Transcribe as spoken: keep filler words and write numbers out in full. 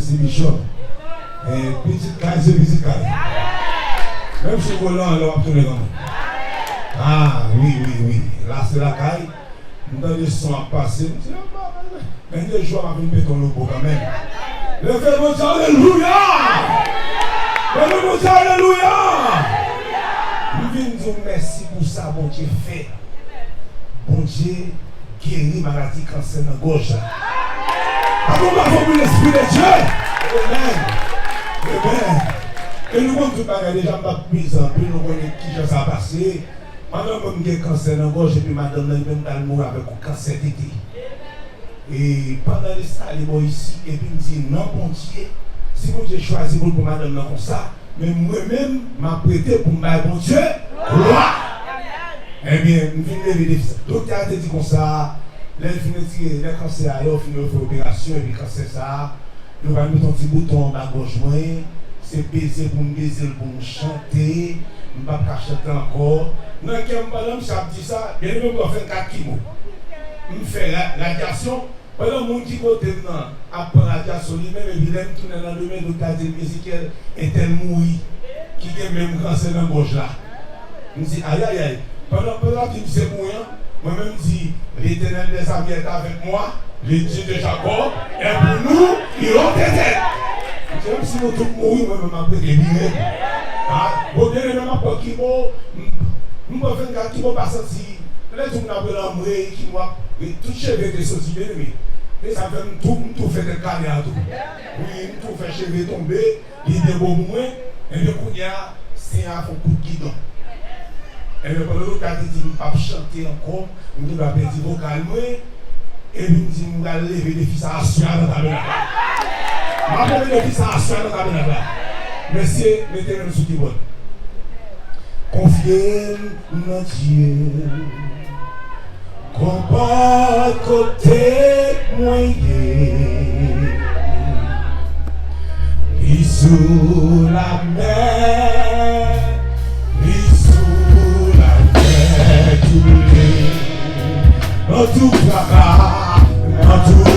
Mèsi, Bishop. E pitit kay se pitit kay. Menm si w volan anlè, w ap tounen kanmenm. Ah, wi, wi, wi. La se lakay. M tande son ap pase, m di, "Ah, men, men, men, de jou a vin pete yon lobo kanmenm." Leve Bondye, alelouya! Leve Bondye, alelouya! M vin di w mèsi pou sa Bondye fè. Bondye geri maladi kansè nan gòj la. Amen, bravo pou Lespri de Dye! Amen! Amen! E nou konn tout bagay deja, m p ap mize anpil, nou konnen kijan sa pase. Pandan mwen m gen kansè nan gòj, epi madanm nan li menm pral mouri avèk yon kansè tete. E pandan l enstale bò isi, epi m di, "Non, Bondye, si Bondye chwazi pou l pran madanm nan konsa, men mwen menm, m ap rete pou m bay Bondye glwa." Ebyen, m vin leve defi sa. Doktè a te di konsa, lè l fin retire, lè kansè a, lè yo fin fè operasyon, epi kansè sa a, yo pral met yon ti bouton anba gòj mwen, se beze pou m beze l pou m chante, m p ap ka chante ankò. Nan kè m, pandan misye ap di sa, byeneme m pran vennkat kimo. M fè ra-, radyasyon, pandan moun ki kote m nan ap pran radyasyon li menm, epi lè m tounen landemen, doktè a di m, "Ezekyèl, entèl mouri, ki gen menm kansè nan gòj la." M di, "Ayayay." Pandan, pandan l ap di m se mouri an, mwen menm m di, "L'Éternel des armées est avec moi, le Dieu de Jacob est pour nous, il ôte tes têtes." M di, "Menm si nou tout mouri, mwen menm m ap rete pi rèd." Ah, bon, byeneme m ap pran kimo, m, m pran vennkat kimo, pa santi, lè tou moun ap rele anmwe, kimo ap, tout cheve te soti, byeneme. E sa fè m tou, m tou fè tèt kale a tou. Wi, m tou fè cheve tonbe. Li te bon pou mwen, ebyen kounye a, Senyè a fè yon kout gidon. Ebyen pandan doktè a te di m p ap chante ankò, m te dwa pèdi vokal mwen, epi m di m pral leve defi sa aswè a nan tabènak la. M ap leve defi sa aswè a nan tabènak la. Mesye, mete men nou sou kibòd. Konfye m nan Dye. Konpòt kote mwen ye. Li sou lamè, li sou latè tou le. Nan tout traka, nan tout